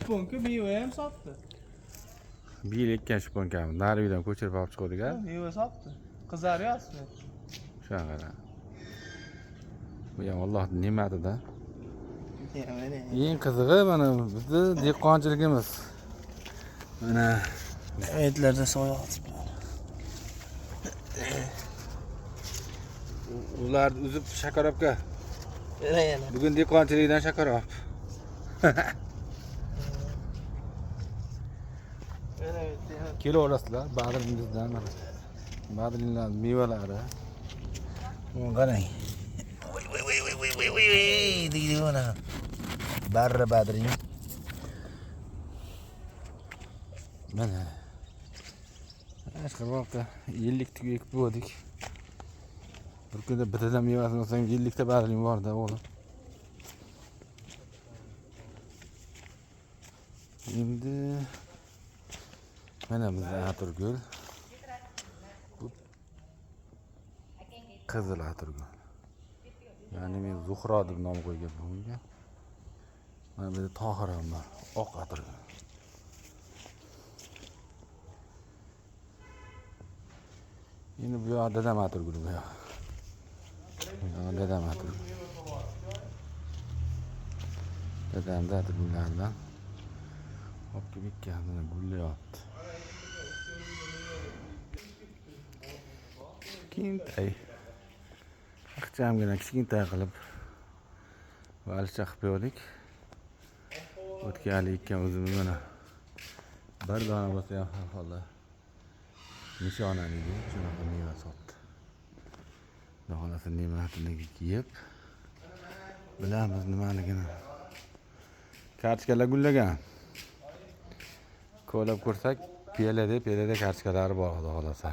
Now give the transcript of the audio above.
Shponka meva ham sotdi. Bir yil ekkan shponkamiz. Nari uydan ko'chirib olib chiqdik a. Meva sotdi. Qizaryapsizmi? Shunaqa qara. Bu ham Allohning ne'matida. Eng qizig'i mana bizni dehqonchiligimiz. Mana Etlarda soya otib. Ularni uzib shakarobga. Yana. Bugun dehqonchilikdan shakarob. Kelaverasizlar badringizdan mana. Badringlar mevalari. Buni qarang. Voy voy voy voy voy voy voy deydi mana. Barra badring. Mana. Ashqalvoqda 50 ta ekib bo'ldik. Bir kunda bittadan mevasini olsang 50 ta badring bor-da o'g'lim. Endi mana bizda atirgul. Bu qizil atirgul. Ya'ni men Zuhro deb nom qo'yganman bunga. Mana bu yerda Tohir ham bor, oq atirgul. Endi bu yoq dadam atirgul bu yoq. Bu yoq dadam atirgul. Dadamda atirgullardan olib kelib ekkan, mana gullayapti. Kichkintoy. Ixchamgina kichkintoy qilib valcha qilib qo'ydik. O'tgan yili ekkan o'zimiz mana bir dona bo'lsa ham har holda nishonaligi shunaqa meva sotdi. Xudo xohlasa ne'matini yeb bilamiz nimaligini. Kartoshkalar gullagan. Ko'lab ko'rsak, piyolada kartoshkalari bor xudo xohlasa.